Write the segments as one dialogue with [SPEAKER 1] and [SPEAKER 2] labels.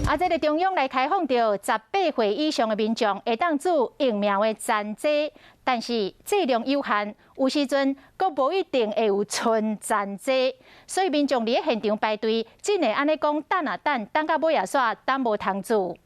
[SPEAKER 1] 啊，這个中央來開放著18歲以上的民眾會當注疫苗的殘劑，但是劑量有限，有時陣閣無一定會有賰殘劑，所以民眾佇咧現場排隊，真會按呢講等啊等，等到尾仔煞等無通注。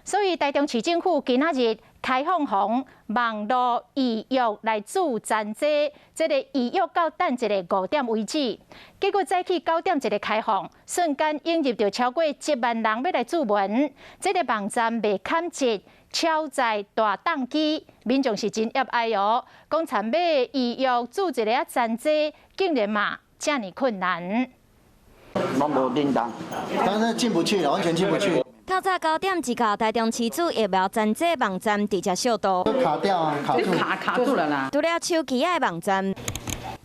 [SPEAKER 1] 所以台中市政府今仔日開放予網路預約來注殘劑，這个預約到等一个5點為止。結果早起9點一个開放，瞬間湧入著超過1萬人欲來注文。這个網站袂堪設，超載大當機，民眾是真壓哀哦。講參欲預約注一个仔殘劑，竟然嘛遮爾困難。
[SPEAKER 2] 攏無振動，
[SPEAKER 3] 當然進不去了，完全進不去。
[SPEAKER 4] 透早9點一到，台中市注疫苗殘劑網站直接燒到，
[SPEAKER 3] 卡掉啊，卡住，
[SPEAKER 5] 卡卡住了啦。
[SPEAKER 4] 除了手機仔的網站，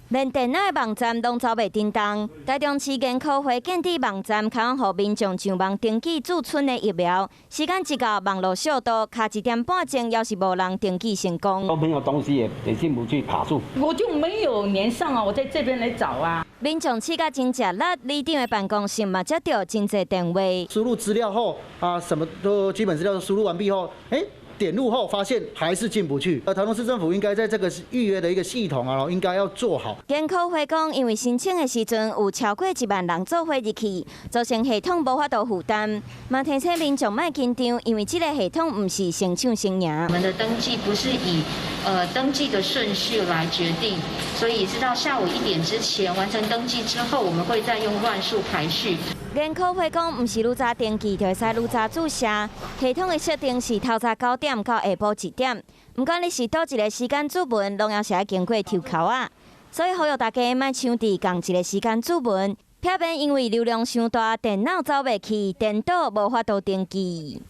[SPEAKER 4] 連電腦的網站攏走袂振動。台中市健科會建置網站開放予民眾上網登記注賰的疫苗，時間一到，網路燒到，卡1點半鐘，猶是無人登記成功。
[SPEAKER 6] 都沒有東西也進不去，卡住。
[SPEAKER 5] 我就沒有連上啊，我在這邊來找啊。
[SPEAKER 4] 民眾試甲真食力，里長的辦公室嘛接著真濟電話。
[SPEAKER 3] 輸入資料後啊，什麼都基本資料都輸入完畢後，欸，點入後發現還是進不去。台中市政府應該在這個預約的一個系統啊，應該要做好。
[SPEAKER 4] 健科會講，因為申請的時陣有超過1萬人做伙入去，造成系統無法度負擔。嘛提醒民眾莫緊張，因為這个系統毋是先搶先贏。
[SPEAKER 7] 我們的登記不是以登記的順序來決定，所以是到下午1點之前完成登記之後，我們會再用亂數排序。
[SPEAKER 4] 健科會講，毋是愈早登記就會使愈早注射。系統的設定是透早9點到下晡1點，毋管你是佗一个時間注文，攏猶是愛經過抽籤仔。所以呼籲大家莫搶佇仝一个時間注文，避免因為流量傷大，電腦走袂去，顛倒無法度登記。